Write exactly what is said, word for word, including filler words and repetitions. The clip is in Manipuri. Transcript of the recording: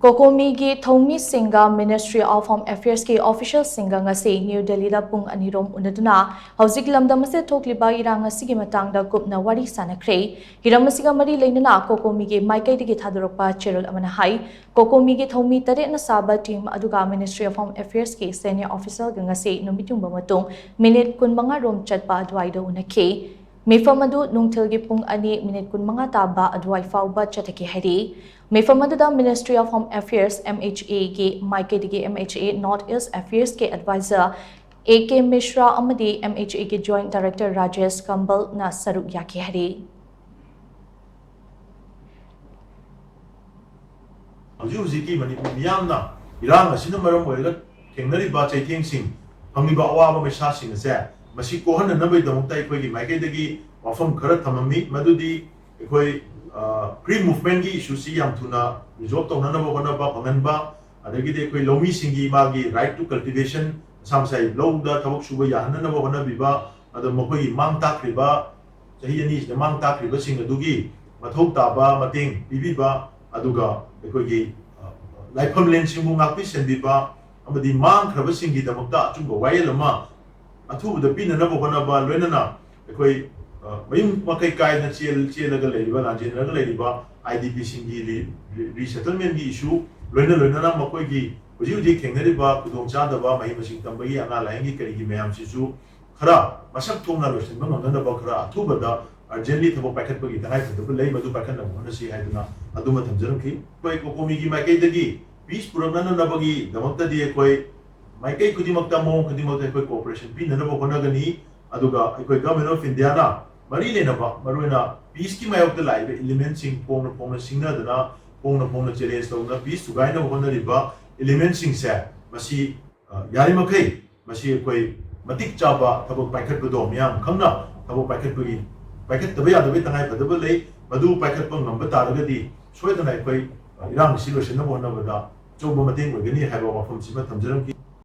ꯀꯣꯀꯣꯃꯤꯒꯤ ꯊꯧꯃꯤꯁꯤꯡꯒ Ministry of Home Affairsꯀꯤ officialꯁꯤꯡꯒ ꯉꯁꯤ ꯅ꯭ꯌꯨ ꯗꯦꯜꯂꯤꯗ ꯄꯨꯡ ꯑꯅꯤꯔꯣꯝ ꯎꯅꯗꯨꯅ ꯍꯧꯖꯤꯛ ꯂꯝꯗꯝ ꯑꯁꯤꯗ ꯊꯣꯛꯂꯤꯕ ꯏꯔꯥꯡ ꯑꯁꯤꯒꯤ ꯃꯇꯥꯡꯗ ꯀꯨꯞꯅ ꯋꯥꯔꯤ ꯁꯥꯅꯈ꯭ꯔꯦ꯫ ꯍꯤꯔꯝ ꯑꯁꯤꯒ ꯃꯔꯤ ꯂꯩꯅꯅ ꯀꯣꯀꯣꯃꯤꯒꯤ ꯃꯥꯏꯀꯩꯗꯒꯤ ꯊꯥꯗꯣꯔꯛꯄ ꯆꯦꯔꯣꯜ ꯑꯃꯅ ꯍꯥꯏ, ꯀꯣꯀꯣꯃꯤꯒꯤ ꯊꯧꯃꯤ ꯇꯔꯦꯠꯅ ꯁꯥꯕ team ꯑꯗꯨꯒ Ministry of Home Affairsꯀꯤ senior officialꯒ ꯉꯁꯤ ꯅꯨꯃꯤꯠ ꯌꯨꯡꯕ ꯃꯇꯨꯡ ꯃꯤꯅꯤꯠ ꯀꯨꯟꯃꯉꯥ ꯔꯣꯝ ꯆꯠꯄ ꯑꯗꯨꯋꯥꯏꯗ ꯎꯅꯈꯤ꯫ ꯃꯤꯐꯝ ꯑꯗꯨ ꯅꯨꯡꯊꯤꯜꯒꯤ ꯄꯨꯡ ꯑꯅꯤ ꯃꯤꯅꯤꯠ ꯀꯨꯟꯃꯉꯥ ꯇꯥꯕ ꯑꯗꯨꯋꯥꯏ ꯐꯥꯎꯕ ꯆꯠꯊꯈꯤ ꯍꯥꯏꯔꯤ꯫ ꯃꯤꯐꯝ ꯑꯗꯨꯗ Ministry of Home Affairs, MHAꯒꯤ ꯃꯥꯏꯀꯩꯗꯒꯤ MHA North East Affairsꯀꯤ advisor A K Mishra ꯑꯃꯗꯤ MHAꯒꯤ joint director ꯔꯥꯖꯦꯁ ꯀꯝꯕꯜꯅ ꯁꯔꯨꯛ ꯌꯥꯈꯤ ꯍꯥꯏꯔꯤ꯫ ꯍꯧꯖꯤꯛ ꯍꯧꯖꯤꯛꯀꯤ ꯃꯅꯤꯄꯨꯔ ꯃꯤꯌꯥꯝꯅ ꯏꯔꯥꯡ ꯑꯁꯤꯅ ꯃꯔꯝ ꯑꯣꯏꯔꯒ ꯊꯦꯡꯅꯔꯤꯕ ꯆꯩꯊꯦꯡꯁꯤꯡ, ꯐꯪꯂꯤꯕ ꯑꯋꯥꯕ ꯃꯩꯁꯥꯁꯤꯡ ꯑꯁꯦ ꯃꯁꯤ ꯀꯣꯛꯍꯟꯅꯅꯕꯒꯤꯗꯃꯛꯇ ꯑꯩꯈꯣꯏꯒꯤ ꯃꯥꯏꯀꯩꯗꯒꯤ ꯋꯥꯐꯝ ꯈꯔ ꯊꯝꯃꯝꯃꯤ꯫ ꯃꯗꯨꯗꯤ ꯑꯩꯈꯣꯏ, ꯑ, Cree movementꯀꯤ issueꯁꯤ ꯌꯥꯝ ꯊꯨꯅ resolve ꯇꯧꯅꯅꯕ ꯍꯣꯠꯅꯕ, ꯐꯪꯍꯟꯕ, ꯑꯗꯒꯤꯗꯤ ꯑꯩꯈꯣꯏ ꯂꯧꯃꯤꯁꯤꯡꯒꯤ ꯃꯥꯒꯤ right to cultivation, ꯃꯁꯥ ꯃꯁꯥꯒꯤ ꯂꯧꯗ ꯊꯕꯛ ꯁꯨꯕ ꯌꯥꯍꯟꯅꯅꯕ ꯍꯣꯠꯅꯕꯤꯕ, ꯑꯗꯣ ꯃꯈꯣꯏꯒꯤ ꯃꯥꯡ ꯇꯥꯛꯈ꯭ꯔꯤꯕ, ꯆꯍꯤ ꯑꯅꯤꯁꯤꯗ ꯃꯥꯡ ꯇꯥꯛꯈ꯭ꯔꯤꯕꯁꯤꯡ ꯑꯗꯨꯒꯤ ꯃꯊꯧ ꯇꯥꯕ ꯃꯇꯦꯡ ꯄꯤꯕꯤꯕ, ꯑꯗꯨꯒ ꯑꯩꯈꯣꯏꯒꯤ, ꯑ, ꯂꯥꯏꯐꯝꯂꯦꯟꯁꯤꯡꯕꯨ ꯉꯥꯛꯄꯤ ꯁꯦꯟꯕꯤꯕ ꯑꯃꯗꯤ ꯃꯥꯡꯈ꯭ꯔꯕꯁꯤꯡꯒꯤꯗꯃꯛꯇ ꯑꯆꯨꯝꯕ ꯋꯥꯌꯦꯜ ꯑꯃ ꯑꯊꯨꯕꯗ ꯄꯤꯅꯅꯕ ꯍꯣꯠꯅꯕ, ꯂꯣꯏꯅꯅ ꯑꯩꯈꯣꯏ, ꯑ, ꯃꯌꯨꯝ ꯃꯀꯩ ꯀꯥꯏꯅ ꯆꯦꯜ-, ꯆꯦꯜꯂꯒ ꯂꯩꯔꯤꯕ, ꯂꯥꯟꯖꯦꯟꯅꯔꯒ ꯂꯩꯔꯤꯕ IDPꯁꯤꯡꯒꯤ ꯔꯤ-, ꯔꯤ-, resettlementꯀꯤ issue, ꯂꯣꯏꯅ ꯂꯣꯏꯅꯅ ꯃꯈꯣꯏꯒꯤ ꯍꯧꯖꯤꯛ ꯍꯧꯖꯤꯛ ꯊꯦꯡꯅꯔꯤꯕ ꯈꯨꯗꯣꯡꯆꯥꯗꯕ, ꯃꯍꯩ ꯃꯁꯤꯡ ꯇꯝꯕꯒꯤ, ꯑꯅꯥ ꯂꯥꯏꯌꯦꯡꯒꯤ, ꯀꯔꯤꯒꯤ ꯃꯌꯥꯝꯁꯤꯁꯨ ꯈꯔ ꯃꯁꯛ ꯊꯣꯛꯅ ꯂꯣꯏꯁꯤꯟꯕ ꯉꯝꯅꯅꯕ ꯈꯔ ꯑꯊꯨꯕꯗ urgently ꯊꯕꯛ ꯄꯥꯏꯈꯠꯄꯒꯤ ꯇꯉꯥꯏꯐꯗꯕ ꯂꯩ, ꯃꯗꯨ ꯄꯥꯏꯈꯠꯅꯕ ꯍꯣꯠꯅꯁꯤ ꯍꯥꯏꯗꯨꯅ ꯑꯗꯨꯃ ꯊꯝꯖꯔꯝꯈꯤ꯫ ꯑꯩꯈꯣꯏ ꯀꯣꯀꯣꯃꯤꯒꯤ ꯃꯥꯏꯀꯩꯗꯒꯤ peace ꯄꯨꯔꯛꯅꯅꯕꯒꯤꯗꯃꯛꯇꯗꯤ ꯑꯩꯈꯣꯏ ꯃꯥꯏꯀꯩ ꯈꯨꯗꯤꯡꯃꯛꯇ, ꯃꯑꯣꯡ ꯈꯨꯗꯤꯡꯃꯛꯇ ꯑꯩꯈꯣꯏ cooperation ꯄꯤꯅꯅꯕ ꯍꯣꯠꯅꯒꯅꯤ꯫ ꯑꯗꯨꯒ ꯑꯩꯈꯣꯏ Government of Indiaꯅ ꯃꯔꯤ ꯂꯩꯅꯕ, ꯃꯔꯨꯑꯣꯏꯅ peaceꯀꯤ ꯃꯥꯌꯣꯛꯇ ꯂꯥꯛꯏꯕ elementꯁꯤꯡ ꯐꯣꯡꯅ ꯐꯣꯡꯅ ꯁꯤꯡꯅꯗꯅ, ꯐꯣꯡꯅ ꯐꯣꯡꯅ challenge ꯇꯧꯗꯨꯅ peace ꯊꯨꯒꯥꯏꯅꯕ ꯍꯣꯠꯅꯔꯤꯕ elementꯁꯤꯡꯁꯦ, ꯃꯁꯤ, ꯑ, ꯌꯥꯔꯤꯃꯈꯩ ꯃꯁꯤ ꯑꯩꯈꯣꯏ ꯃꯇꯤꯛ ꯆꯥꯕ ꯊꯕꯛ ꯄꯥꯏꯈꯠꯄꯗꯣ, ꯃꯤꯌꯥꯝ ꯈꯪꯅ ꯊꯕꯛ ꯄꯥꯏꯈꯠꯄꯒꯤ, ꯄꯥꯏꯈꯠꯇꯕ ꯌꯥꯗꯕꯒꯤ ꯇꯉꯥꯏꯐꯗꯕ ꯂꯩ꯫ ꯃꯗꯨ ꯄꯥꯏꯈꯠꯄ ꯉꯝꯕ ꯇꯥꯔꯒꯗꯤ ꯁꯣꯏꯗꯅ ꯑꯩꯈꯣꯏ, ꯑ, ꯏꯔꯥꯡ ꯑꯁꯤ ꯂꯣꯏꯁꯤꯟꯅꯕ ꯍꯣꯠꯅꯕꯗ ꯑꯆꯧꯕ ꯃꯇꯦꯡ ꯑꯣꯏꯒꯅꯤ ꯍꯥꯏꯕ ꯋꯥꯐꯝꯁꯤꯃ ꯊꯝꯖꯔꯝꯈꯤ꯫